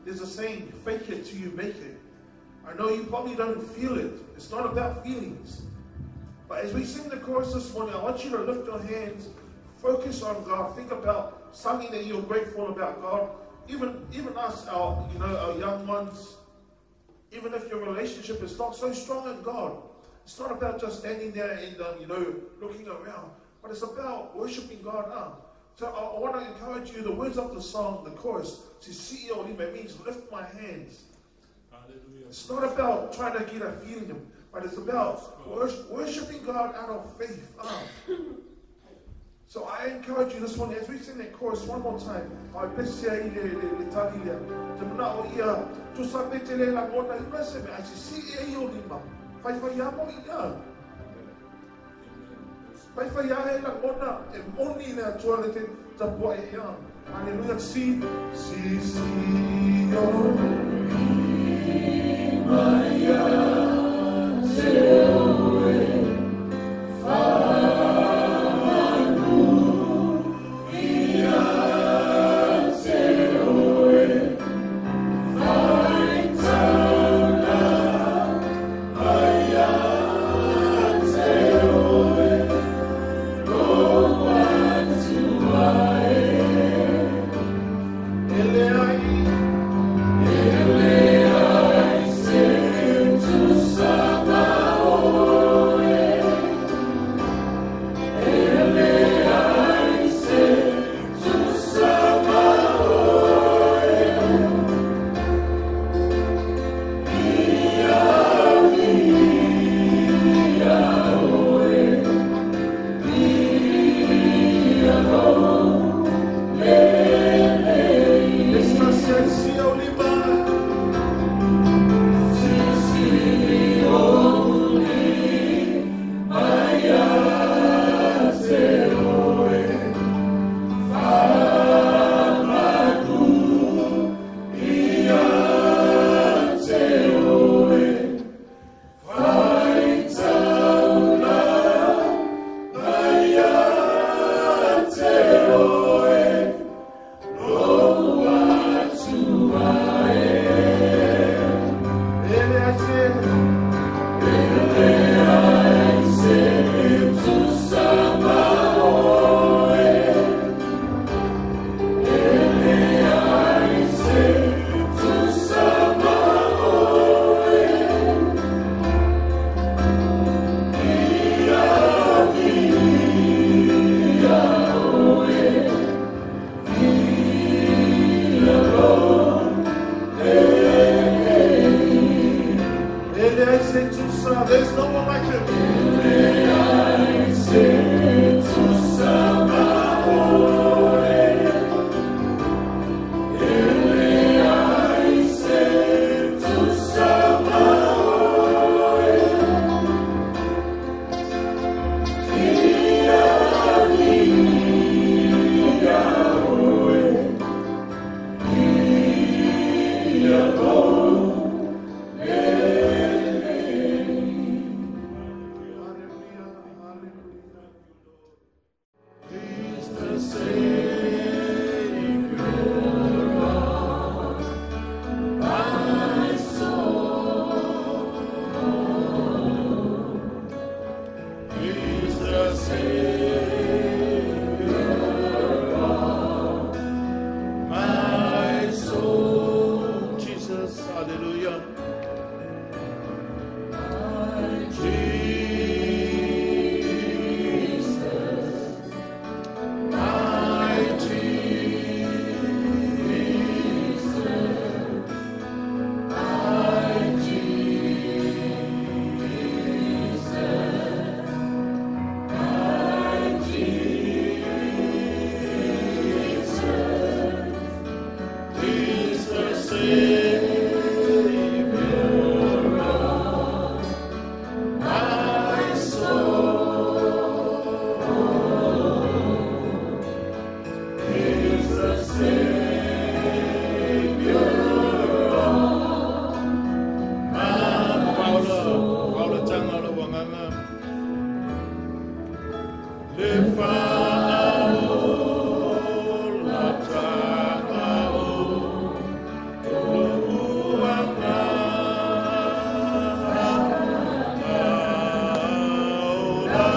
There's a saying, fake it till you make it. I know you probably don't feel it. It's not about feelings. But as we sing the chorus this morning, I want you to lift your hands, focus on God, think about something that you're grateful about God. Even us, our young ones, even if your relationship is not so strong in God, it's not about just standing there and looking around, but it's about worshiping God up. So I want to encourage you, the words of the song, the chorus, to see means lift my hands. Hallelujah. It's not about trying to get a feeling, but it's about worshiping God out of faith. So I encourage you this morning, as we sing that chorus one more time, I bless you, Hallelujah. Si, si, si, oh, Tusa. There's no one like him. He's the Savior of my soul. He's the Savior of my soul. Jesus, hallelujah. Jesus, my Jesus, my Jesus, my Jesus, He's the Savior of my soul. He's the Savior of my soul. Le fa'aola taga o lo'u agaga ola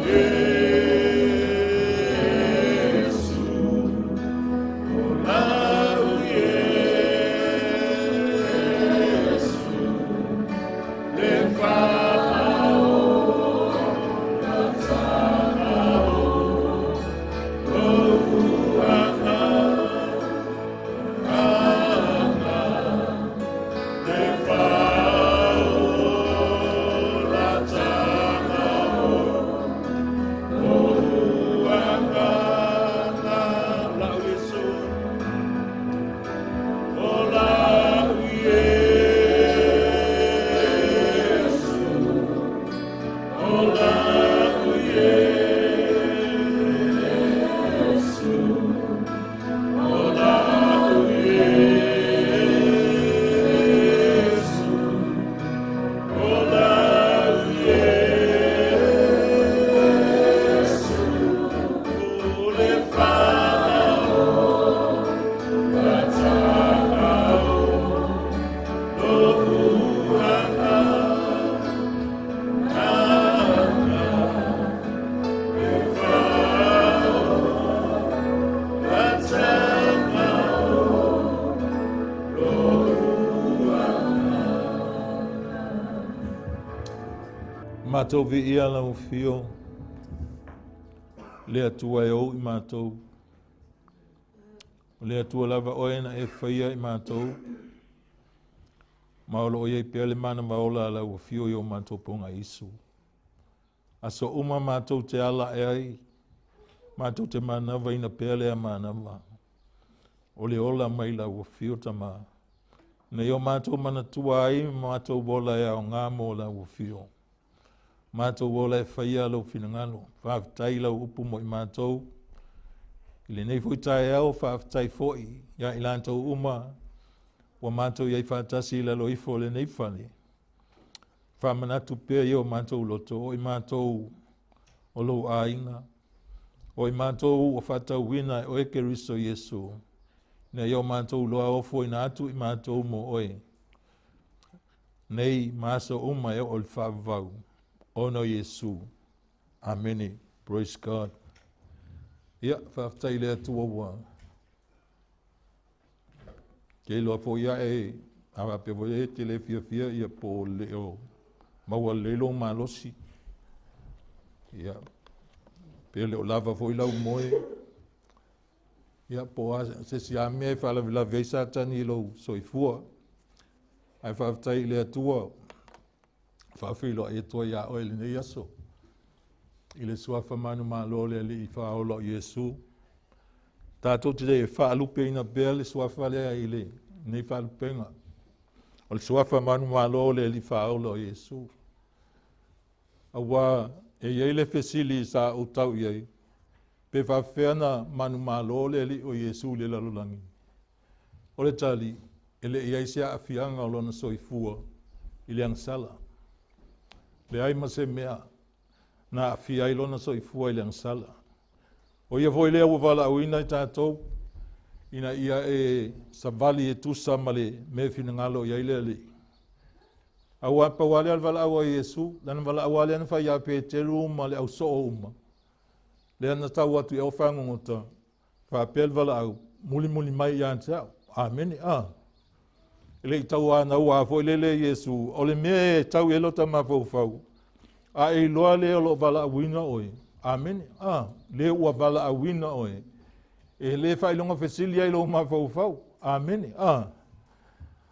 Iesu, ola Iesu, le fa'aola taga o lo'u agaga, le fa'aola taga o lo'u agaga, la'u Iesu, o la'u Iesu, o la'u Iesu, o la'u Iesu, o la'u Iesu, le fa'aola taga o lo'u agaga, le fa'aola taga o lo'u Matou viia lau afio, le Atua e ou i matou. O le Atua lava oe na e faia i matou. Ma o loo iai pea le manava ola a lau afio i o matou pogaisu. Aso uma matou te ala ae ai, matou te manavaina pea lea manava. O le ola mai lau afio Tama. Ina ia o matou manatua ai ma matou ola e aoga mo lau afio. Matou ola e faia lou finagalo. Faafetai lau upu mo i matou. I lenei foi taeao, faafetai foi ia i latou uma ua matou iai faatasi i lalo ifo o lenei fale. Faamanatu pea ia o matou loto, o i matou o lou aiga, o i matou ua faatauina e oe Keriso Iesu, ina ia o matou iloa ofoina atu i matou mo oe, nei ma aso uma e oo i le faavavau, ona o Iesu. Amene. Praise God. Ia, faafetai i le Atua ua ke iloa foi ae a faapea foi e te le fiafia ia po o le o maua lelei lou malosi. Ia, pe le o lava foi lau moe. Ia, po o a se isi lava mea e faalavelave ai Satani i lou soifua. Ae faafetai i le Atua, Faafeiloai atu ai iā oe i lenei aso i le suafa manumalo o le Alii Faaola o Iesu. Tatou te le faalupeina pea le suafa lea i lenei faalupega. O le suafa manumalo o le Alii Faaola o Iesu. Auā e i ai le fesili sa ou tau i ai, pe faapefea na manumalo le Alii o Iesu i le lalolagi? O le tali, e le i ai se aafiaga o lona soifua i le agasala. Leai ma se mea na aafia ai lona soifua i le agasala. O ia foi lea ua valaauina i tatou ina ia e savali e tusa ma le mea e finagalo i ai le Alii. Auā pau lava lea o le valaau a Iesu, lana valaau lava lea na fai ia Peteru ma le ausoo uma, lea na tau atu i o fagogota, faapea le valaau, mulimuli mai ia te au. Amene. A. E le i tauanaua foi lele Iesu, o le mea e tau i ai lota mafaufau, a e iloa lea o lo o valaauina oe. Amene. A. Le ua valaauina oe. E le faailoga fesili ai lou mafaufau. Amene. A.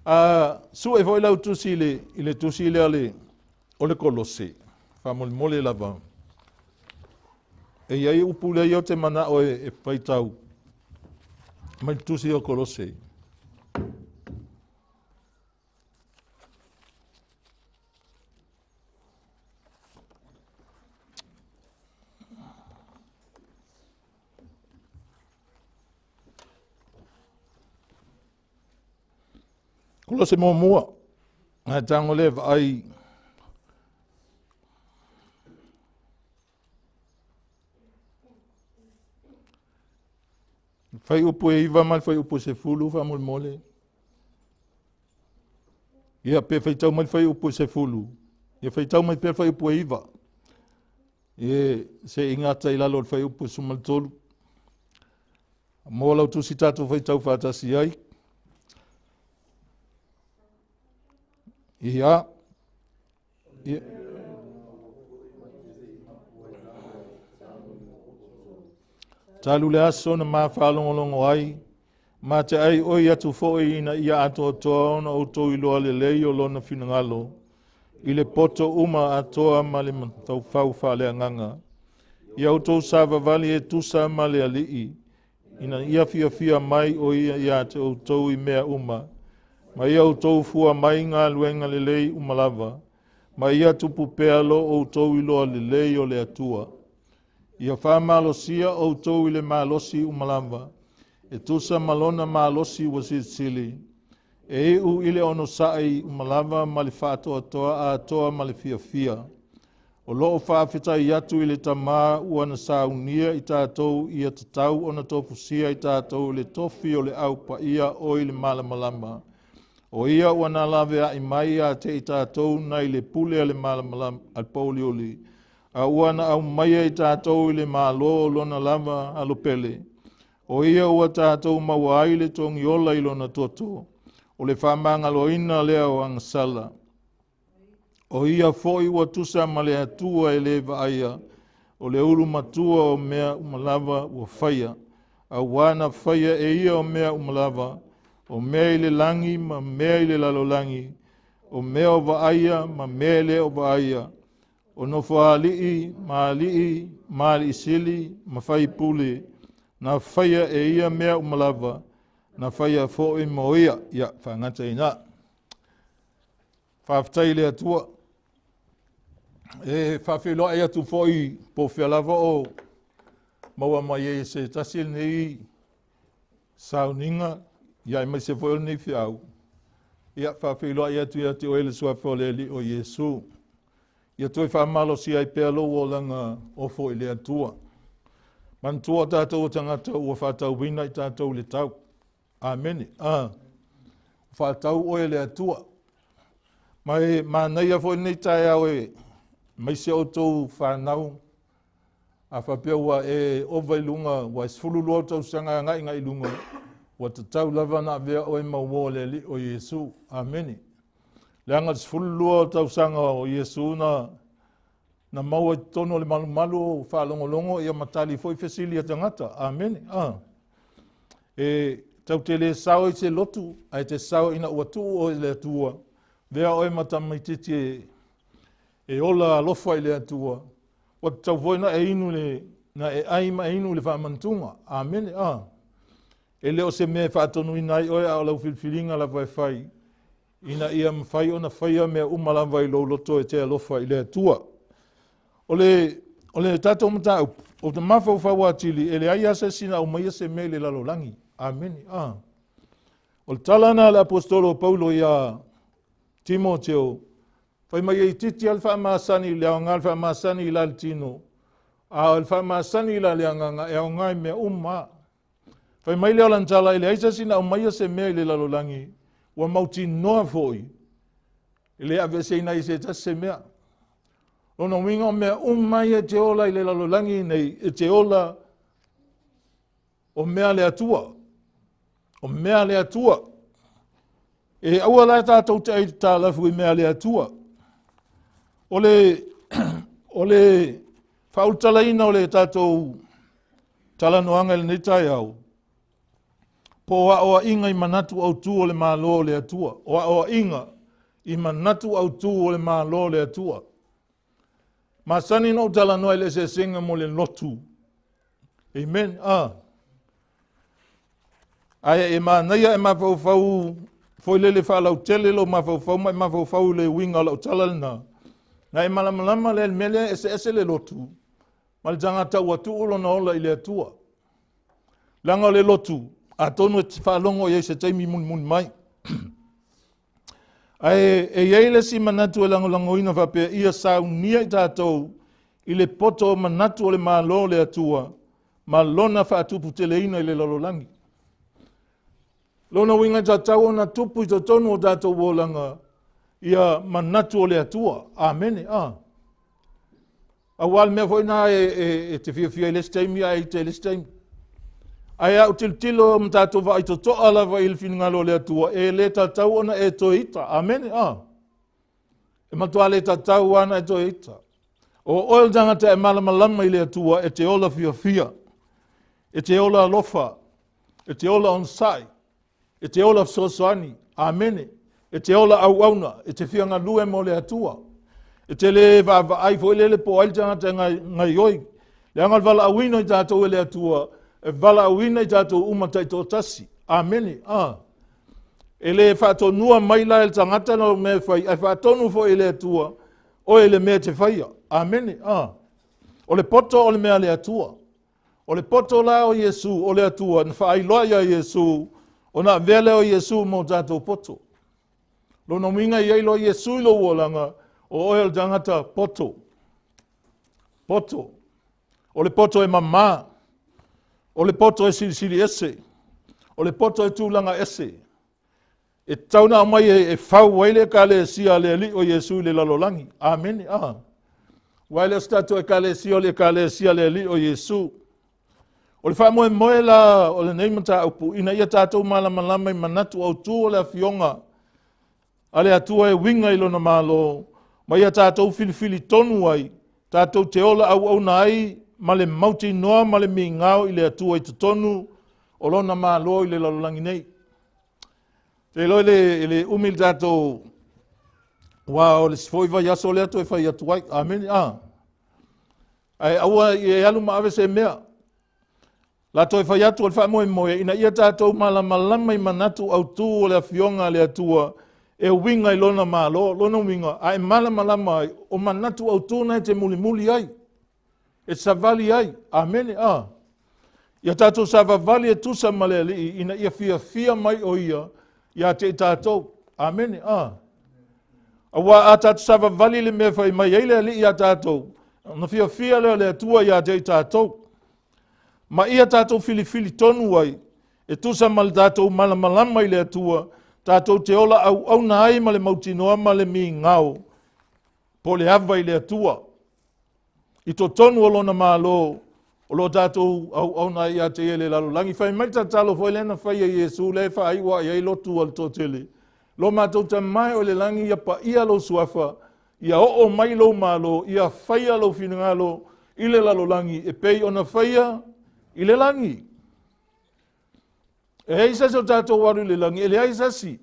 A sue foi lau tusi i le tusi lea le o le Kolose. Faamolemole lava. E i ai upu lea ia o te manao e faitau mai le tusi o Kolose. Kolose muamua, ae tago lea vaai fuaiupu e 9 ma le fuaiupu e 10 faamolemole. Ia pe faitau mai le fuaiupu e 10, ia faitau mai pea le fuaiupu e 9. E se i gata i lalo o le fuaiupu e 13. Mo lau tusi tatou faitau faatasi ai. Ia. Ia. Talu le aso na ma faalogologo ai, ma te ai oi atu foi ina ia atoatoa ona outou iloa lelei o lona finagalo, i le poto uma atoa ma le mataufau faaleagaga. Ia outou savavali e tusa ma le Alii, ina ia fiafia mai o ia ia te outou i mea uma, ma ia outou fua mai galuega lelei uma lava, ma ia tupu pea lo outou iloa lelei o le Atua. Ia faamalosia outou i le malosi uma lava, e tusa ma lona malosi ua silisili, e iu i le onosai uma lava ma le faatoatoa atoa ma le fiafia. O loo faafetai atu i le Tamā ua na saunia i tatou ia tatau ona tofusia i tatou i le tofi o le au paia o i le malamalama. O ia ua na laveai mai ia te i tatou nai le pule a le malamalama a le pouliuli, a ua na aumaia i tatou i le malo o lona lava alopele. O ia ua tatou maua ai le togiola i lona toto, o le faamagaloina lea o agasala. O ia foi ua tusa ma le Atua e le vaaia, o le ulu matua o mea uma lava ua faia, auā na faia e ia o mea uma lava, o mea i le lagi ma mea i le lalolagi, o mea o vaaia ma mea e le o vaaia, o nofoalii ma alii ma aliisili ma faipule, na faia e ia mea uma lava, na faia foi mo ia. Ia, faagata i ina. Faafetai i le Atua. E faafeiloai atu foi po o fea lava o maua mai ai e se tasi lenei sauniga, ia aemaise foi o lenei feau. Ia faafeiloai atu ia te oe le suafa o le Alii o Iesu. Ia toe faamalosia ai pea lou olaga ofo i le Atua. Manatua o tatou o tagata ua faatauina i tatou i le tau. Amene. A. Faatau oe e le Atua. Ma e manaia foi lenei taeao e aemaise outou fanau, a faapea ua e ova i luga, ua 12 tausaga agai i luga, ua tatau lava na avea oe ma uo o le Alii o Iesu. Amene. Leaga le 12 tausaga o Iesu na maua i totonu o le malumalu o faalogologo ia ma tali foi fesili a tagata. Amene. A. E tau te le sao i se lotu, ae te sao ina ua tuu oe i le Atua, vea oe ma tamaitiiti e ola alofa i le Atua, ua tatau foi na e inu le na e ai ma e inu le faamanatuga. Amene. A. E le o se mea e faatonuina ai oe a o lau filifiliga lava e fai, ina ia mafai ona faia mea uma lava i lou loto e te alofa i le Atua. O le tatou mataupu, o te mafaufau atili, e leai lava se isi na aumaia se mea i le lalolagi. Amene. A. O le tala na le apostolo Paulo ia Timoteo, fai mai e titi al faamasani le aoga le faamasani i la le tino, a o le faamasani i la le agaga e aoga i mea uma. Fai mai le o lana tala, e leai se isi na aumaia se mea i le lalolagi, ua mautinoa foi, e le aveeseina ai se tasi se mea. Lona uiga o mea uma ia e te ola i le lalolagi nei, e te ola o mea le Atua. O mea le Atua. E aua la tatou te ai talafu i mea le Atua. O le faaulutalaina o le tatou talanoaga i lenei taeao, po o aoaiga i manatu autu o le Malo o le Atua. O aoaiga i manatu autu o le Malo o le Atua. Masani na ou talanoa i le eseesega mo le lotu. Amen. Ah. Ae e manaia e mafaufau foi lele faalautele lo mafaufau ma e mafaufau le uiga o lau tala lena. Na e malamalama le mea lea eseese le lotu ma le tagata ua tuu lona ola i le Atua. Leaga o le lotu, atonu e te faalogo i ai se taimi mulimuli mai. Ae e iai le isi manatu e lagolagoina faapea ia saunia i tatou i le poto o manatu o le Malo o le Atua ma lona faatuputeleina i le lalolagi. Lona uiga e tatau ona tupu i totonu o tatou olaga ia manatu o le Atua. Amene. A. Aua le mea foi na e te fiafia i le isi taimi ae i te le isi taimi. Ae au tilotilo ma tatou vaai totoa lava i le finagalo o le Atua, e le tatau ona e toe ita. Amene. A. E matua le tatau ana e toe ita. O oe le tagata e malamalama i le Atua, e te ola fiafia, e te ola alofa, e te ola onosai, e te ola fesoasoani. Amene. E te ola auauna, e te fia galue mo le Atua. E te le vaavaai foi lele po ai le tagata ngaioi. Leaga o le valaauina i tatou e le Atua, e valaauina i tatou uma taitoatasi. Amene. A. E le faatonua mai la e le tagata na o mea e fai, ae faatonu foi e le Atua, oe le mea te faia. Amene. A. O le poto o le mea le Atua. O le poto la o Iesu, o le Atua, na faailoa ia Iesu, ona avea lea o Iesu mo tatou poto. Lona uiga i ai loa Iesu i lou olaga, o oe o le tagata poto. Poto. O le poto e mamā. O le poto e silisili ese. O le poto e tulaga ese. E tatau na aumai e fau ai le ekalesia a le Alii o Iesu i le lalolagi. Amene. A. Ua e le o se tatou ekalesia o le ekalesia a le Alii o Iesu. O le faamoemoe la o lenei mataupu, ina ia tatou malamalama i manatu autu o le afioga a le Atua e uiga i lona Malo, ma ia tatou filifili tonu ai, tatou te ola auauna ai ma le mautinoa ma le migao i le Atua i totonu o lona Malo i le lalolagi nei. Te iloa i le umi le tatou ua o le isi foi vaiaso lea toe fai atu ai. Amene. A. Ae aua e alu ma ave se mea. La toe fai atu o le faamoemoe ina ia tatou malamalama i manatu autu o le afioga a le Atua e uiga i lona Malo, lona uiga, a e malamalama ai, o manatu autu na e te mulimuli ai, e savali ai. Amene. A. Ia tatou savavali e tusa ma le Alii ina ia fiafia mai o ia ia te i tatou. Amene. A. Aua a tatou savavali le mea fai mai ai le Alii ia tatou, ona fiafia lea o le Atua ia te i tatou. Ma ia tatou filifili tonu ai, e tusa ma le tatou malamalama i le Atua, tatou te ola auauna ai ma le mautinoa ma le migao, po le ava i le Atua. I totonu o lona Malo, o lo tatou auauna ai ia te ia le lalolagi. Fai mai tatalo foi lea na fai e Iesu, lea e faaiua i ai lotu o le toatele. Lo matou tamae o le lagi, ia paia lou suafa, ia oo mai lou Malo, ia faia lou finagalo i le lalolagi, e pei ona faia i le lagi. E ai se asi o tatou alu i le lagi, e leai se asi.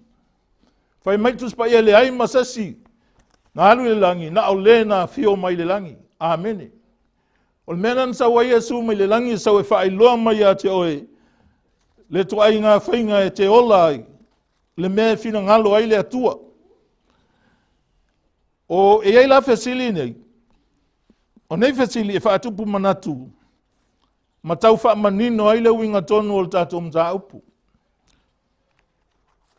Fai mai Tusi Paia, e leai ma se asi. Na alu i le lagi, na o le na afio mai le lagi. Amene. O le mea na sau ai Iesu mai le lagi, sau e faailoa mai ia te oe, le tuaiga faiga e te ola ai, le mea e finagalo ai le Atua. O e ai la fesili nei, o nei fesili e faatupu manatu, ma tau faamanino ai le uiga tonu o le tatou mataupu.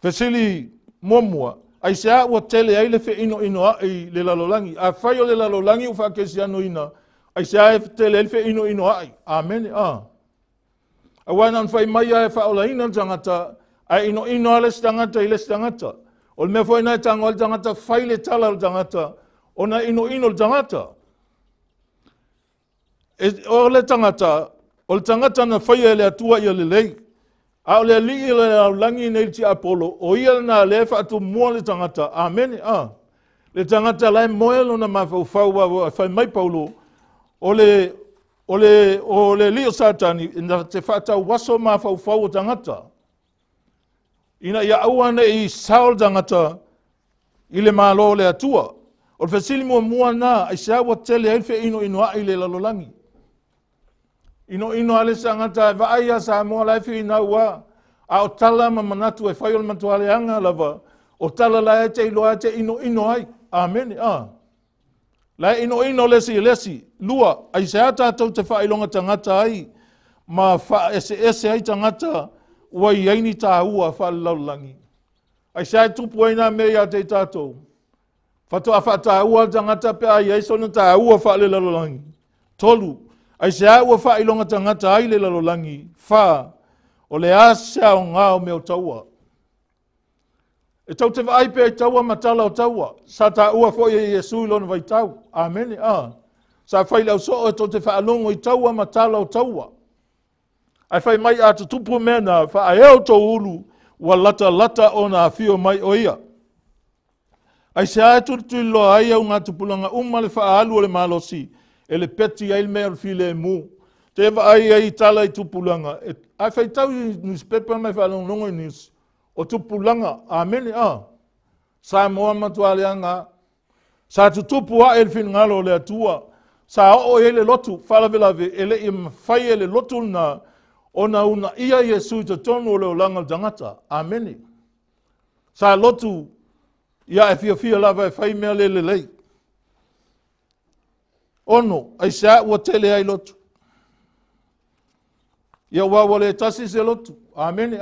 Fesili muamua, aisea ua tele ai le feinoinoai le lalolagi? Afai o le lalolagi ua faakerisianoina, aisea e tele ai le feinoinoai? Amene. Aua na ona fai mai lava e faaolaina le tagata, ae inoino lava le isi tagata i le isi tagata. O le mea foi lena e tago ai le tagata, fai le tala o le tagata, ona inoino le tagata. O le tagata, o le tagata na faia e le Atua ia lelei. A o le alii o le lalolagi nei le tiapolo, o ia lena lea e faatumua le tagata. Amene. Le tagata la e moe lona mafaufau, e fai mai Paulo, o le alii o Satani, na te faatauaso mafaufau o tagata. Ina ia aua nei sao le tagata i le malo o le Atua. O le fesili muamua na, aisea ua tele ai le feinoinoai i le lalolagi? Inoino a le tagata e vaai ia Samoa la e finau a, a o tala ma manatu e fai o le matualeaga lava, o tala la e te iloa e te inoino ai. Amene. La e inoino le isi i le isi. Lua, aisea tatou te faailoga tagata ai, ma faaeseese ai tagata ua i ai ni tāua faalelalolagi. Aisea e tupu ai nā mea ia te i tatou? Faatoa faataua le tagata pe a i ai sona tāua faalelalolagi. Tolu, aisea ua faailoga tagata ai le lalolagi? Fa, o le a se aoga o mea o taua? E tau te vaai pea i taua ma tala o taua. Sa taua foi e Iesu i lona vaitau. Amene. Sa fai le ausoo e tau te faalogo i taua ma tala o taua. Ae fai mai a tutupu mea na, faaeo tou ulu, ua lata lata ona afio mai o ia. Aisea e tulituliloa ai au ngā tupulaga uma le faaalu o le malosi, e le peti ai le mea o le filemu. Te vaai ai i tala i tupulaga. Ae faitau i newspaper mai faalogologo i news, o tupulaga. Amene. Samoa matualeaga. Sa tutupu ae le finagalo o le Atua. Sa oo i ai le lotu faalavelave, e le i mafai e le lotu lena ona unaia Iesu i totonu o le olaga o le tagata. Amene. Sa lotu ia e fiafia lava e fai mea le lelei. Ono, aisea ua tele ai lotu? Ia ua ua le tasi se lotu. Amene.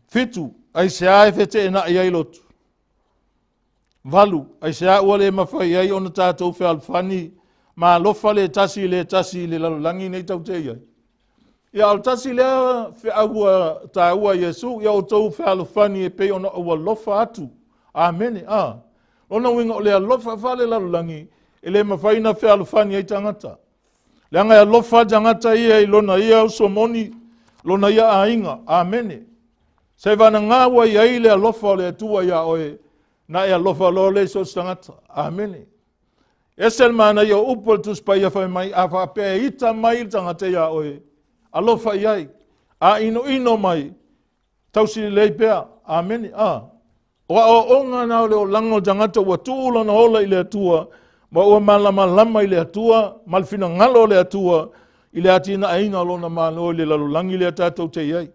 Fitu, aisea e feteenai ai lotu? Valu, aisea ua le mafai ai ona tatou fealofani ma alofa le tasi le tasi i le lalolagi nei tau te iai. Ia o le tasi lea feaua taua Iesu, ia outou fealofani e pei ona ou alofa atu. Amene. Lona uiga o le alofa faale lalolagi, e le mafai na fealofani ai tagata. Leaga e alofa tagata ia i lona ia uso moni, lona ia aiga. Amene. Se vanaga ua i ai le alofa o le Atua ia oe, na e alofa loa le so se tagata. Amene. Ese le manaia o upu o le Tusi Paia fai mai, a faapea e ita mai le tagata ia oe, alofa i ai, a inoino mai, tausi lelei pea. Amene. O aoaoga na o le olaga o le tagata ua tuu lona ola i le Atua, ma ua malamalama i le Atua, ma le finagalo o le Atua, i le atinaeina o lona malo i le lalolagi lea tatou te i ai.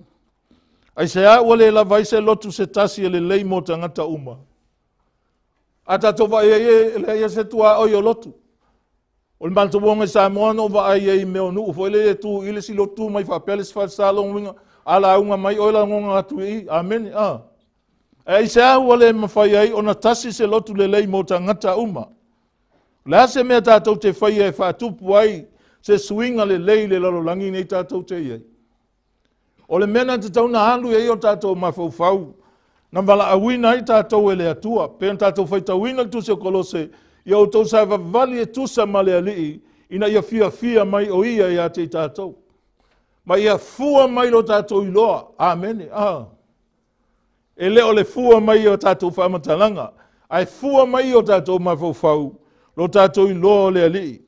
Aisea ua le lava ai se lotu se tasi e lelei mo tagata uma? A tatou vaai ai e leai se tuaoi o lotu. O le matou i Samoa na o vaai ai i mea o nuu foi le e tu i le si lotu mai faapea le si falesa lona uiga, a lauga mai oe lagoga atu i i. Amene. E aisea ua le mafai ai ona tasi se lotu lelei mo tagata uma? O le a se mea tatou te faia e faatupu ai se suiga lelei i le lalolagi nei tatou te i ai? O le mea na tatau na alu ai o tatou mafaufau, na valaauina ai tatou e le Atua, pe na tatou faitauina le Tusi o Kolose, ia outou savavali e tusa ma le Alii, ina ia fiafia mai o ia ia te i tatou. Ma ia fua mai lo tatou iloa. Amene. E le o le fua mai o tatou faamatalaga, ae fua mai o tatou mafaufau, lo tatou iloa o le Alii.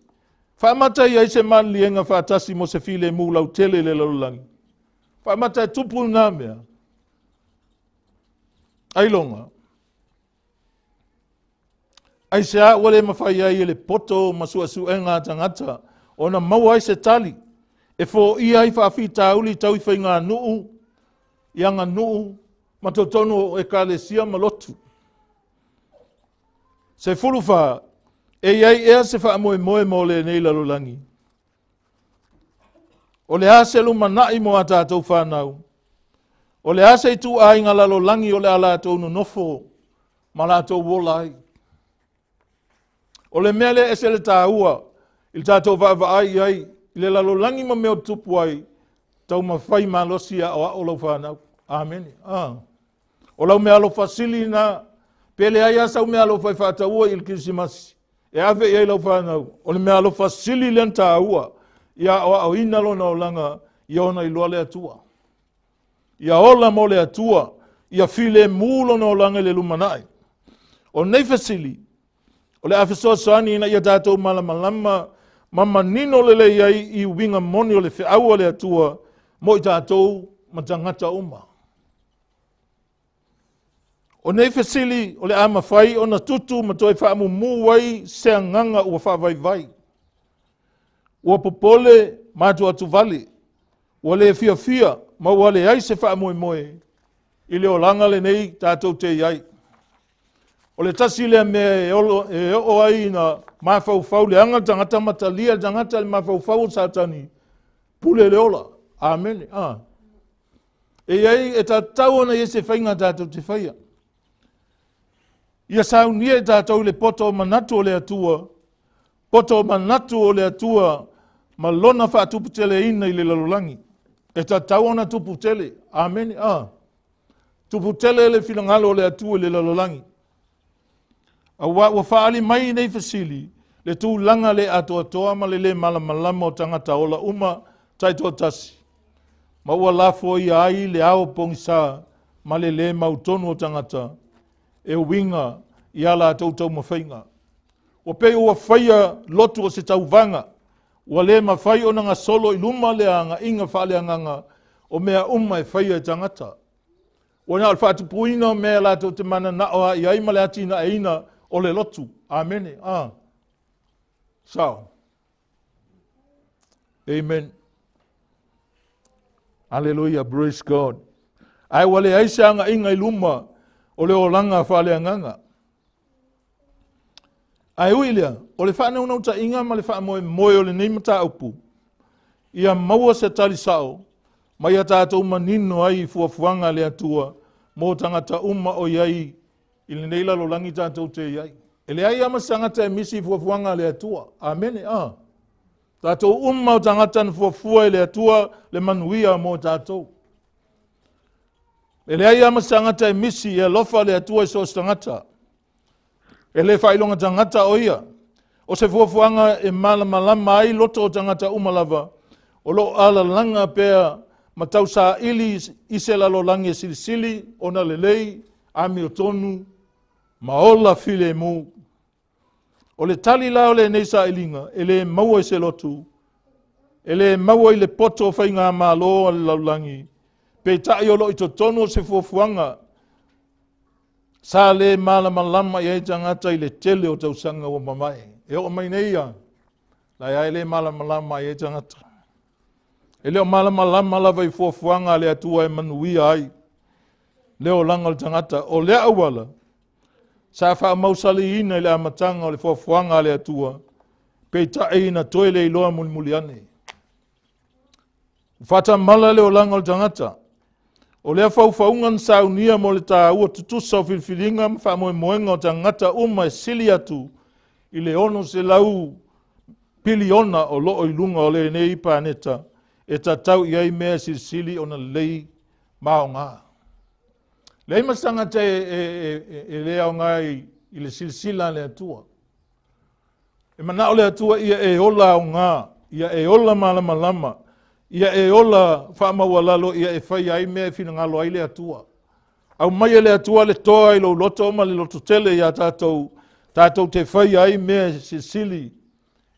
Faamata i ai se maliliega faatasi mo se filemu lautele i le lalolagi. Faamata e tupu lena mea. Ailoga. Aisea ua le mafai ai e le poto ma suesuega a tagata ona maua ai se tali e foia ai faafitauli tau i faiganuu, i aganuu ma totonu o ekalesia ma lotu. 14, e i ai ea se faamoemoe mo lenei lalolagi? O le a se lumanai mo a tatou fanau? O le a se ituaiga lalolagi o le a latou nonofo ma latou ola ai? O le mea lea e ese le taua i le tatou vaavaai i ai i le lalolagi ma mea o tutupu ai, taumafai malosi e aoao lau fanau. Amene. O lau meaalofa sili na, pe leai lava sau meaalofa e faataua i le Kerisimasi, e ave i ai lau fanau, o le meaalofa sili lea na taua, ia aoaoina lona olaga, ia ona iloa le Atua. Ia ola mo le Atua, ia filemu lona olaga i le lumanai. O nei fesili, o le a fesoasoani ina ia tatou malamalama ma manino lelei ai i uiga moni o le feau a le Atua mo i tatou ma tagata uma. O nei fesili o le a mafai ona tutu ma toe faamumu ai se agaga ua faavaivai, ua popole ma atuatuvale, ua le fiafia ma ua leai se faamoemoe i le olaga lenei tatou te i ai. O le tasi lea mea e oo ai na mafaufau le aga tagata ma talia le tagata le mafaufau o Satani, pule le ola. Amene. E iai e tatau ona i ai se faiga tatou te faia. Ia saunia i tatou i le poto o manatu o le Atua, poto o manatu o le Atua ma lona faatuputeleina i le lalolagi. E tatau ona tuputele. Amene. Tuputele le finagalo o le Atua i le lalolagi. Aua ua faaali mai nei fesili, le tulaga le atoatoa ma le le malamalama o tagata ola uma taitoatasi. Ma ua lafoia ai le ao pogisa ma le le mautonu o tagata e uiga i a latou taumafaiga. Ua pei ua faia lotu o se tauvaga, ua le mafai ona gasolo i luma le agaiga faaleagaga o mea uma e faia e tagata. Ua na o le faatupuina o mea latou te mananao ai ai ma le atinaeina o le lotu. Amene. Sao. Amen. Hallelujah. Praise God. Ai ua leai se agaiga i luma o le olaga faaleagaga. Ae ui lea, o le faanaunautai ma le faamoemoe o lenei mataupu, ia maua se tali sao, ma ia tatou manino ai i fuafuaga a le Atua mo tagata uma o i ai i lenei lalolagi tatou te i ai. E leai lava ma se tagata e misi i fuafuaga a le Atua. Amene. Tatou uma o tagata na fuafua e le Atua le manuia mo tatou. E leai lava ma se tagata e misi e alofa le Atua i so o se tagata. E le faailoga tagata o ia. O se fuafuaga e malamalama ai loto o tagata uma lava, o loo alalaga pea ma tausaili i se lalolagi e silisili ona lelei, amiotonu, ma ola filemu. O le tali la o lenei sailiga, e le maua i se lotu, e le maua i le poto o faigamalo a le lalolagi, peitai o loo i totonu o se fuafuaga, sa le malamalama i ai tagata i le tele o tausaga ua mavae. E oo mai nei ia, la ia e le malamalama i ai tagata. E le o malamalama lava i fuafuaga a le Atua e manuia ai le olaga o le tagata. O lea auala, sa faamausaliina i le amataga o le fuafuaga a le Atua, peitai na toe le iloa mulimuli ane. Faatamala le olaga o le tagata. O lea faufauga na saunia mo le taua tutusa o filifiliga ma faamoemoega o tagata uma e sili atu i le 600 piliona o loo i luga o lenei paneta e tatau i ai mea silisili ona lelei ma aoga. Leai ma se tagata e le aoga i le silasila a le Atua. E manao le Atua ia e ola aoga, ia e ola malamalama, ia e ola faamaualalo, ia e fai ai mea e finagalo ai le Atua. Au mai e le Atua le toa i lou loto ma le loto tele ia tatou, tatou te fai ai mea e silisili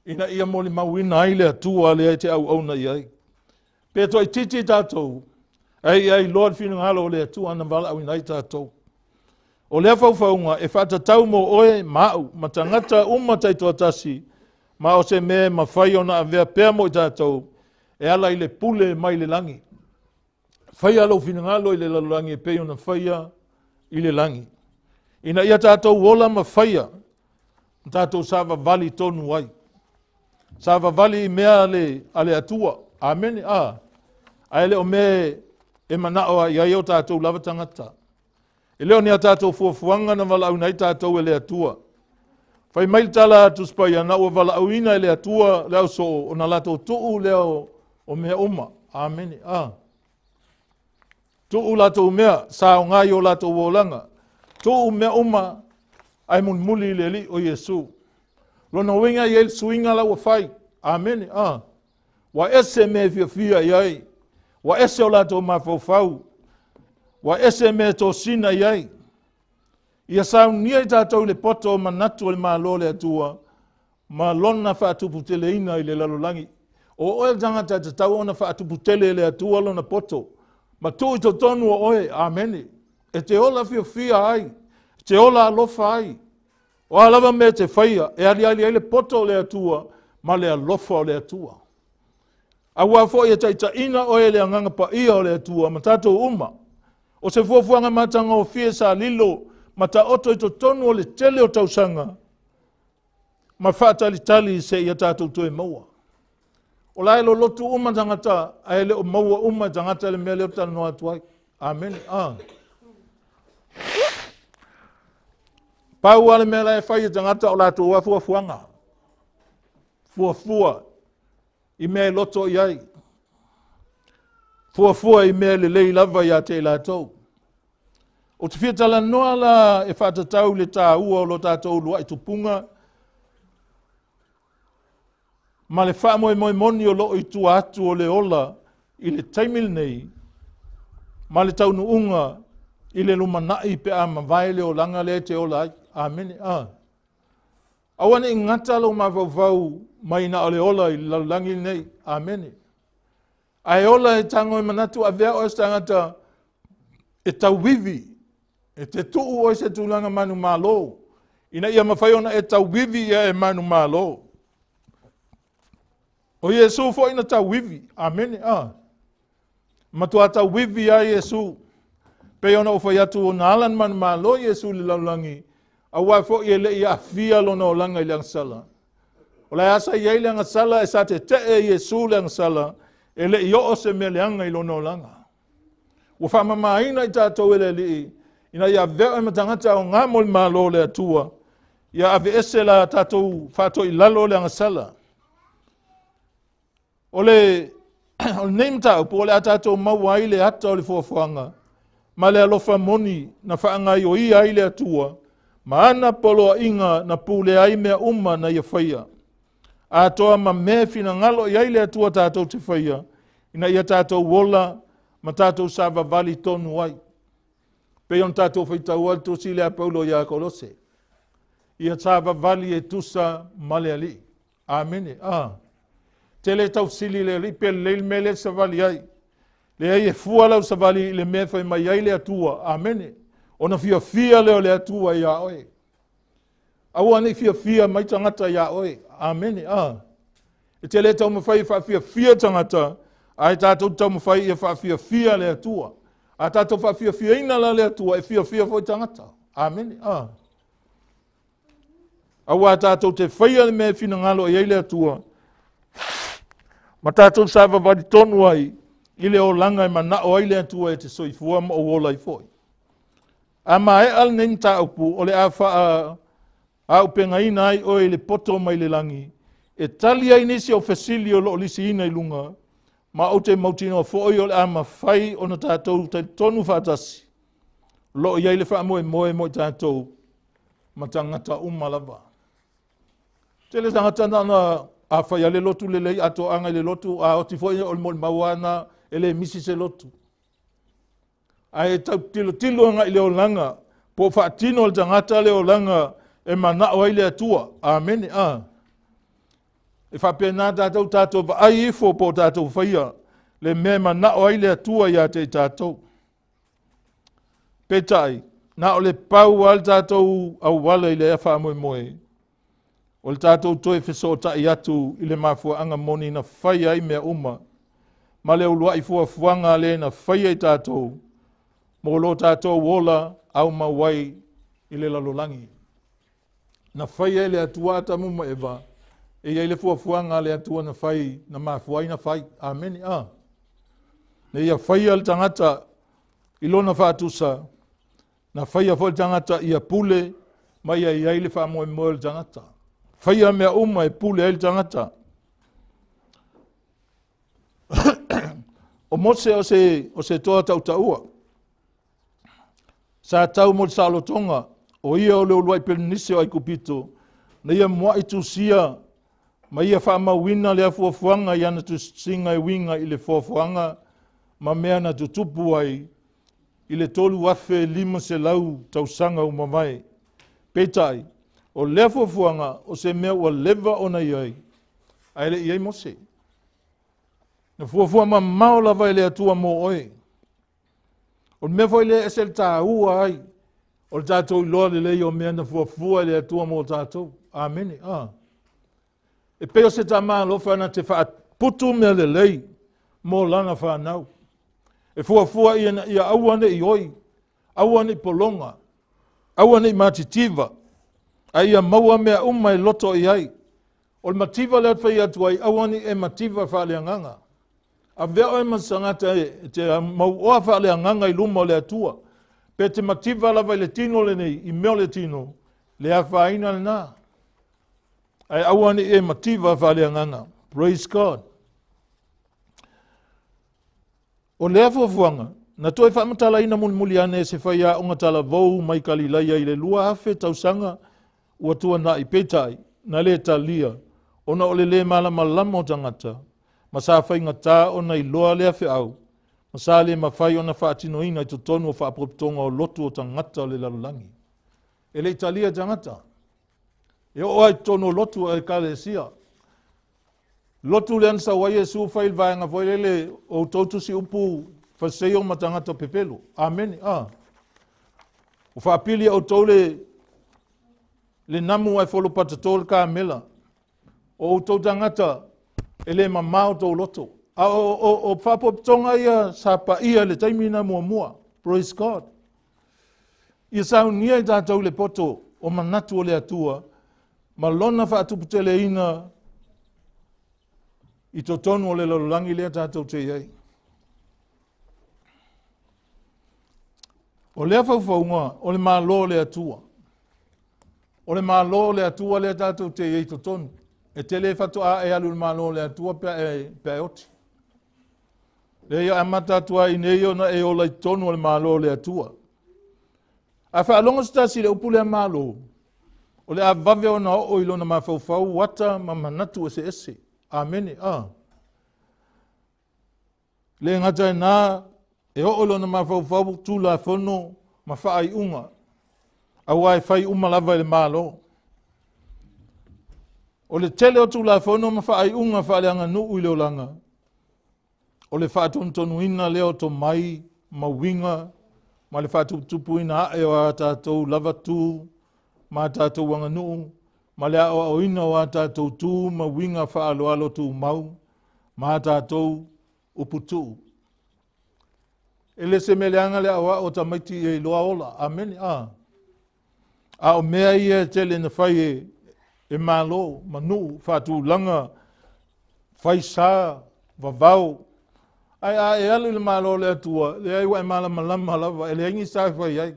ina ia molimauina ai le Atua lea e te auauna i ai. Pe toaitiiti tatou, ai ia iloa le finagalo o le Atua na valaauina ai tatou. O lea faufauga e faatatau mo oe ma au ma tagata uma taitoatasi, ma o se mea e mafai ona avea pea mo i tatou e ala i le pule mai le lagi. Faia lou finagalo i le lalolagi e pei ona faia i le lagi. Ina ia tatou ola ma faia, ma tatou savavali tonu ai. Savavali i mea a le Atua. Amene. A. Ae le o mea e manao ai ai o tatou lava tagata. E le o ni a tatou fuafuaga na valaauina ai tatou e le Atua. Fai mai le tala a Tusi Paia, na ua valaauina e le Atua le ausoo, ona latou tuu lea o mea uma. Amene. A. Tuu latou mea, saoga i o latou olaga. Tuu mea uma, ae mulimuli i le Alii o Iesu. Lona uiga i ai le suiga la ua fai. Amene. A. Ua ese mea e fiafia i ai. Ua ese o latou mafaufau. Ua ese mea e tosina i ai. Ia saunia i tatou i le poto o manatu o le Malo o le Atua, ma lona faatuputeleina i le lalolagi. O oe le tagata e tatau ona faatuputele e le Atua lona poto, ma tuu i totonu o oe. Amene. E te ola fiafia ai, e te ola alofa ai. O a lava mea te faia, e aliali ai le poto o le Atua ma le alofa o le Atua. Aua foi e taitaiina oe le agaga paia o le Atua ma tatou uma. O se fuafuaga matagofie sa lilo ma taoto i totonu o le tele o tausaga ma faatalitali se ia tatou toe maua. O la e lolotu uma tagata, ae le o maua uma tagata le mea lea o talanoa atu ai. Amene. A. Pau lava le mea la e fai e tagata o latou afuafuaga. Fuafua i mea e loto i ai. Fuafua i mea lelei lava ia te i latou. O te fia talanoa la e faatatau le tāua o lo tatou uluai tupuga ma le faamoemoe moni o loo i tua atu o le ola i le taimi lenei ma le taunuuga i le lumanai pe a mavae le olaga lea e te ola ai. Amene. A. Aua ne i gata lou mafaufau mai na o le ola i le lalolagi lenei. Amene. Ae ola e tago e manatu avea oe se tagata e tauivi, e te tuu oe se tulaga manumalo, ina ia mafai ona e tauivi ia e manumalo. O Iesu foi na tauivi. Amene. A. Matua tauivi ia Iesu. Pei ona o fai atu o na ala na manumalo Iesu i le lalolagi, aua foi e le i aafia lona olaga i le agasala. O le asa i ai le agasala e sa te tee Iesu le agasala, e le i oo se mea leaga i lona olaga. Ua faamamaina i tatou e le Alii, ina ia avea oe ma tagata o ngā mo le Malo o le Atua, ia ave ese la tatou faatoilalo le agasala. O le nei mataupu o le a tatou maua ai le ata o le fuafuaga ma le alofa moni na faagaioia ai le Atua ma ana poloaiga na pule ai mea uma na ia faia. Atoa ma mea finagalo i ai le Atua tatou te faia, ina ia tatou ola ma tatou savavali tonu ai. Pei ona tatou faitau ai le tusi lea a Paulo ia Kolose. Ia savavali e tusa ma le Alii. Amene. A. Tele tausili le Alii pe lelei le mea lea savali ai. Leai e fua lau savali i le mea fai mai ai le Atua. Amene. Ona fiafia lea o le Atua ia oe. Aua nei fiafia mai tagata ia oe. Amene. A. E tele taumafai e faafiafia tagata, ae tatou taumafai ia faafiafia le Atua. A tatou faafiafiaina la le Atua, e fiafia foi tagata. Amene. A. Aua tatou te faia le mea finagalo i ai le Atua, ma tatou savavali tonu ai i le olaga e manao ai le Atua e te soifua ma ou ola ai foi. A maea lenei mataupu o le a faa aupegaina ai oe i le poto mai le lagi, e tali ai nisi o fesili o loo lisiina i luga, ma ou te mautinoa foi o le a mafai ona tatou talitonu faatasi, loo i ai le faamoemoe mo i tatou ma tagata uma lava. Tele tagata na a fai ale lotu lelei a toaga i le lotu, a oti foi o le molimau ana e le misi se lotu. Ae tau tilotilo agai i le olaga, po o faatino le tagata le olaga e manao ai le Atua. Amene. A. E faapena tatou tatou vaai ifo po o tatou faia le mea e manao ai le Atua ia te i tatou. Peitai, Na o le pau lava le tatou auala i lea faamoemoe, o le tatou toe fesootai atu i le mafuaaga moni na faia ai mea uma, ma le uluai fuafuaga a le na faia i tatou, mo lo tatou ola aumau ai i le lalolagi. Na faia e le Atua Atamu ma Eva, e i ai le fuafuaga a le Atua na fai, na mafua ai na fai. Amene. Na ia faia le tagata i lona faatusa, na faia foi le tagata ia pule, ma ia i ai le faamoemoe o le tagata. Faia mea uma e pule ai le tagata. O Mose o se toa tautaua. Sa tau mo le saolotoga, o ia o le uluai pelenise o Aikupito, na ia muai tusia ma ia faamauina le afuafuaga i ana tusiga e uiga i le foafoaga ma mea na tutupu ai i le 3,500 tausaga ua mavae. Peitai, o lea fuafuaga o se mea ua leva ona i ai, ae le i ai Mose. Na fuafua mamao lava e le Atua mo oe. O le mea foi lea e ese le taua ai, o le tatou iloa lelei o mea na fuafua e le Atua mo tatou. Amene. E pei o se tama alofa na te faaputu mea lelei mo lana whanau. E fuafua ia ia aua ne i oi, aua ne i pologa, aua ne i matitiva, a ia maua mea uma e loto i ai. O le mativa lea fai atu ai, aua ne i e mativa faaleagaga. Avea oe ma se tagata e te mauoa faaleagaga i luma o le Atua. Pe te mativa lava i le tino lenei, i mea o le tino, le afaina lena. Ae aua ne i e mativa faaleagaga. Praise God. O lea fuafuaga, na toe faamatalaina mulimuli ane e se faiaoga talavou mai Kalilaia i le 2,000 tausaga ua tuanai, peitai, na le talia, ona o le lē malamalama o tagata, ma sa faigata ona iloa lea feau, ma sa le mafai ona faatinoina i totonu o faapotopotoga o lotu o tagata o le lalolagi. E le i talia e tagata. E oo ai i totonu o lotu o ekalesia. Lotu lea na sau ai Iesu fai le vaega foi lele o outou tusi upu Fariseio ma tagata pepelo. Amene. O faapili e outou le namu ai folopatato le kamela. O outou tagata e le mamao tou loto. A o faapotopotoga ia sa paia le taimi na muamua. Praise God. Ia saunia i tatou le poto o manatu o le Atua ma lona faatuputeleina i totonu o le lalolagi lea tatou te i ai. O lea faufauga o le malo o le Atua. O le malo o le Atua lea tatou te i ai i totonu. E te le fatoa e alu le malo o le Atua pe e oti. Le ia amata atu ai nei ona e ola i totonu o le malo o le Atua. A faalogo se tasi le upu lea malo, o le avave ona oo i lona mafaufau ata ma manatu ese ese. Amene. Le ngata e nā, e oo lona mafaufau tulafono ma faaiuga, aua e fai uma lava i le malo. O le tele o tulafono ma faaiuga faaleaganuu i le olaga, o le faatonutonuina lea o tomai ma uiga ma le faatuputupuina ae o a tatou lava tu ma a tatou aganuu ma le aoaoina o a tatou tu ma uiga faaloalo tumau ma a tatou uputuu. E le se meleaga le aoao o tamaiti ia iloa ola. Amene. A o mea ia e tele na fai e malo, manu, faatulaga, faisa, vavao. Ai a e alu i le malo o le Atua, leai ua e malamalama lava, e leai ni sa e fai ai.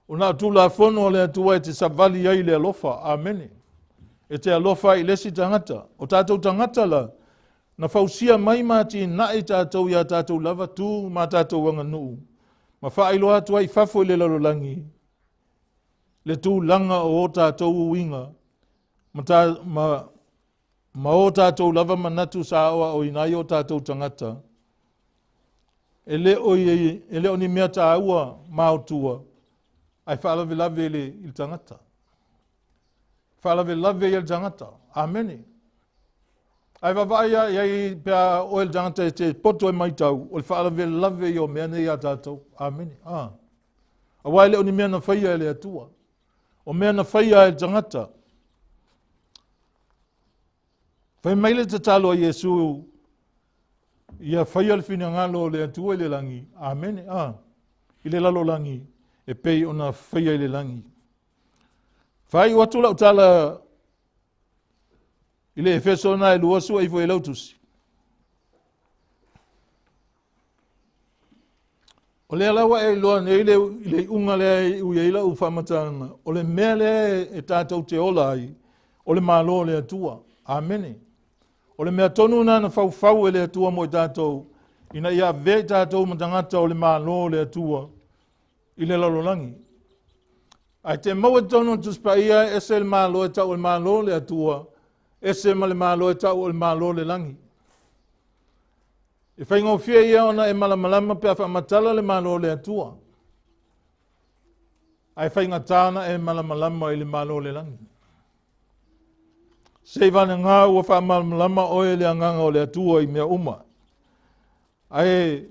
O na tulafono o le Atua e te savali ai le alofa. Amene. E te alofa i le isi tagata. O tatou tagata la, na fausia mai ma atinae tatou ia tatou lava tu ma tatou aganuu. Ma faailoa atu ai fafo i le lalolagi, le tulaga o o tatou uiga, ma o tatou lava manatu sa aoaoina ai o tatou tagata. E le o ni mea taua maotua, ai faalavelave i le tagata. Faalavelave i le tagata. Amene. Ai vavaai ia i pea oe le tagata e te poto e maitau, o le faalavelave i o mea nei a tatou. Amene. Auā e le o ni mea na faia e le Atua. O mea na faia e le tagata. Fai mai le tatalo a Iesu, ia faia le finagalo o le Atua i le lagi. Amene. A. I le lalolagi, e pei ona faia i le lagi. Faaiu atu lau tala i le Efeso na e lua sua ifo i lau tusi. O lea la ua e iloa nei le, i le iuga lea e iu ai lau faamatalaga, o le mea lea e tatou te ola ai, o le Malo o le Atua. Amene. O le mea tonu lena na faufau e le Atua mo i tatou, ina ia avea i tatou ma tagata o le Malo o le Atua i le lalolagi. Ae te maua i totonu o le Tusi Paia, e ese le Malo e tau o le Malo o le Atua, ese ma le Malo e tau o le Malo o le lagi. E faigofie ia ona e malamalama pe a faamatala le Malo o le Atua. Ae faigata ona e malamalama i le Malo o le lagi. Seiavagana ua faamalamalama oe e le agaga o le Atua i mea uma. Ae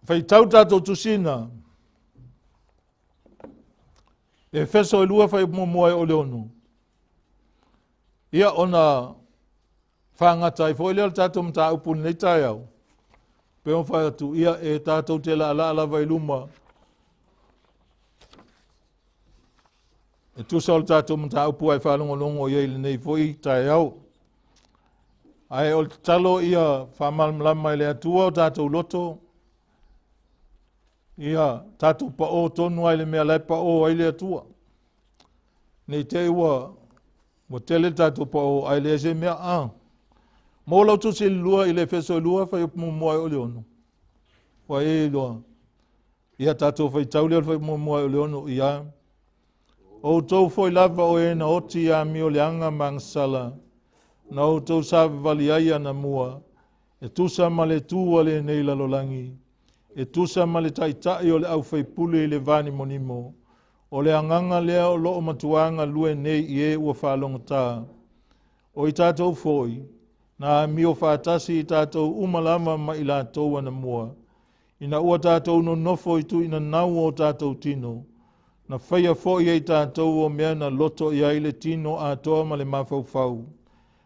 faitau tatou tusina, Efeso e 2 fuaiupu muamua e oo i le 6. Ia ona faagata ai foi lea o le tatou mataupu i lenei taeao. Pe ona fai atu, ia e tatou te laalaa lava i luma e tusa o le tatou mataupu ai faalogologo i ai i lenei foi taeao. Ae o le tatalo ia faamalamalama e le Atua o tatou loto, ia tatou paō tonu ai le mea la e paō ai le Atua. Nei te i ua Ua tele le tatou paō ae leai se mea a. Mo lau tusi i le lua i le Efeso e 2 fuaiupu muamua e oo i le 6. Ua e iloa. Ia tatou faitau lea o le fuaiupu muamua e oo i le 6 ia. Outou foi lava o e na oti i amioleaga ma agasala, na outou savavali ai anamua, e tusa ma le tu a lenei lalolagi, e tusa ma le taitai o le aufaipule i le vanimonimo, O le agaga lea o lo o matuā galue nei i e ua faalogotā. O i tatou foi, na amio faatasi i tatou uma lava ma i latou anamua, ina ua tatou nonofo i tuuinanau o tatou tino, na faia foi e i tatou o mea na loto i ai le tino atoa ma le mafaufau,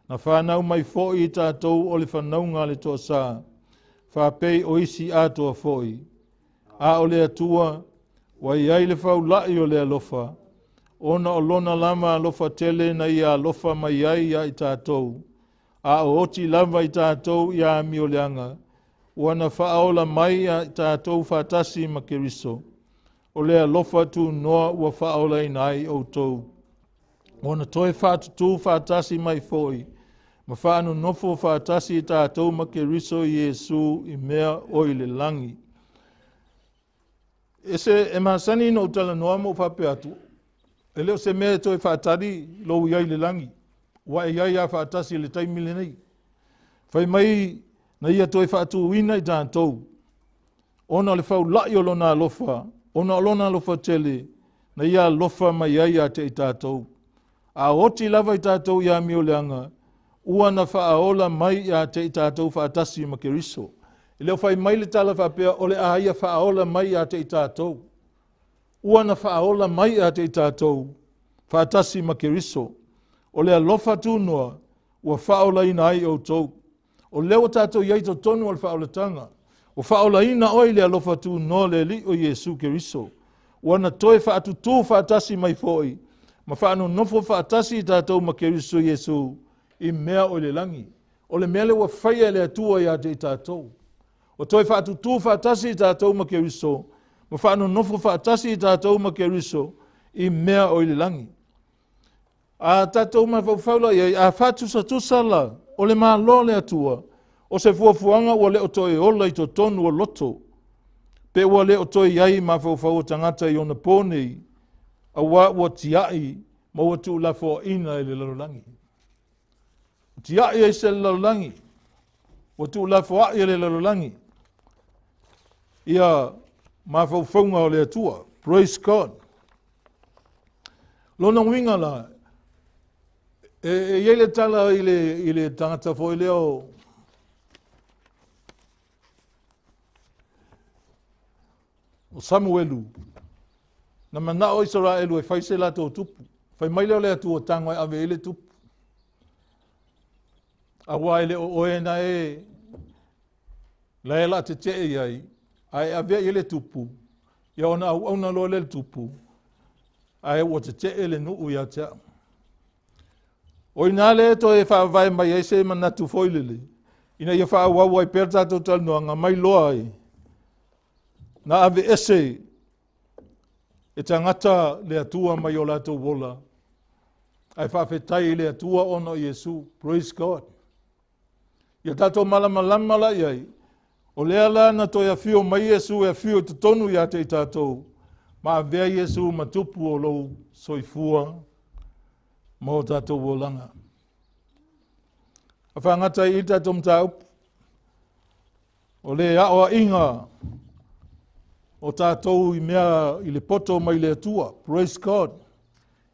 na fanau mai foi i tatou o le fanauga a le toasā, faapei o isi atoa foi. A o le Atua, ua i ai le faula'i o le alofa, ona o lona lava alofa tele na ia alofa mai ai iā i tatou, a o oti lava i tatou i amioleaga, ua na faaola mai iā i tatou faatasi ma Keriso. O le alofa tunoa ua faaolaina ai outou. Ua na toe faatutū faatasi mai foi, ma faanonofo faatasi i tatou ma Keriso Iesu i mea o i le lagi. E se e masani ona ou talanoa ma ou faapea atu, e le o se mea e toe faatali lou i ai i le lagi, ua e i ai lava faatasi i le taimi lenei. Fai mai na ia toe faatūina i tatou, ona o le faula'i o lona alofa, ona o lona alofa tele, na ia alofa mai ai ia te i tatou. A oti lava i tatou i amioleaga, ua na faaola mai ia te i tatou faatasi ma Keriso. E le o fai mai le tala faapea o le a ia faaola mai ia te i tatou. Ua na faaola mai ia te i tatou faatasi ma Keriso. O le alofa tunoa ua faaolaina ai outou. O lea ua tatou i ai i totonu o le faaolataga. Ua faaolaina oe i le alofa tunoa o le Alii o Iesu Keriso. Ua na toe faatutū faatasi mai foi ma faanonofo faatasi i tatou ma Keriso Iesu i mea o i le lagi. O le mea lea ua faia e le Atua ia te i tatou. Ua toe faatutū faatasi i tatou ma Keriso ma faanonofo faatasi i tatou ma Keriso i mea o i le lagi. A tatou mafaufau la i ai, a faatusatusa la, o le Malo o le Atua, o se fuafuaga ua le o toe ola i totonu o loto, pe ua le o toe i ai i mafaufau o tagata i ona pō nei, auā ua tiai ma ua tuulafoaina e le lalolagi. Ua tiai ai se lalolagi, ua tuulafoai e le lalolagi ia mafaufauga o le Atua. Praise God. Lona uiga la, e i ai le tala i le tagata foi lea o Samuelu. Na manao Israelu e fai se latou tupu. Fai mai lea o le Atua tago e ave i ai le tupu. Auā e le o oe na e la e la tetee i ai, ae avea i ai le tupu, ia ona auauna loa lea le tupu, ae ua tetee le nuu ia te au. O ina le toe faavae mai ai se manatu foi lele, ina ia faaauau ai pea le tatou talanoaga mai loa ai, na ave ese e tagata le Atua mai o latou ola, ae faafetai i le Atua ona o Iesu. Praise God. Ia tatou malamalama la i ai, o lea la na toe afio mai Iesu e afio i totonu ia te i tatou, ma avea Iesu ma tupu o lou soifua ma o tatou olaga. A faagata ai i tatou mataupu, o le aoaiga o tatou i mea i le poto mai le Atua. Praise God.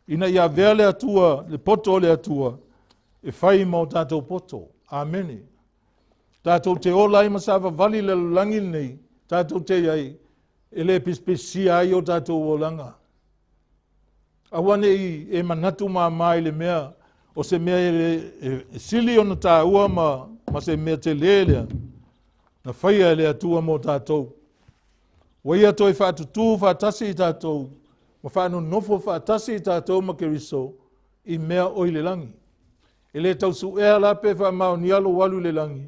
Ina ia avea le Atua, le poto o le Atua, e fai ma o tatou poto. Amene. Tatou te ola ai ma savavali le lalolagi lenei, tatou te i ai, e le pisipisia ai o tatou olaga. Aua nei e manatu māmā i le mea, o se mea e sili ona tāua ma se mea tele lea, na faia e le Atua mo tatou. Ua ia toe faatutū faatasi i tatou, ma faanonofo faatasi i tatou ma Keriso i mea o i le lagi. E le tausuea la pe faamaonia lou alu i le lagi,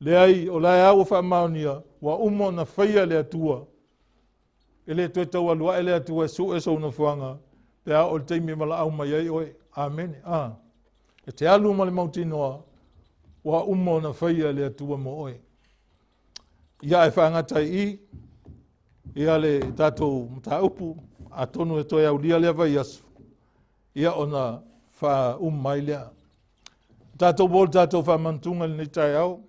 leai o la e au faamaonia, ua uma ona faia le Atua. E le toe tau alu ae le Atua e sue sou nofoaga, pe a o le taimi e valaau mai ai oe. Amene. E te alu ma le mautinoa, ua uma ona faia le Atua mo oe. Ia e faagata ai i, ia le tatou mataupu, atonu e toe aulia lea vaiaso, ia ona faauma ai lea. Tatou o le tatou faamanatuga i lenei taeao.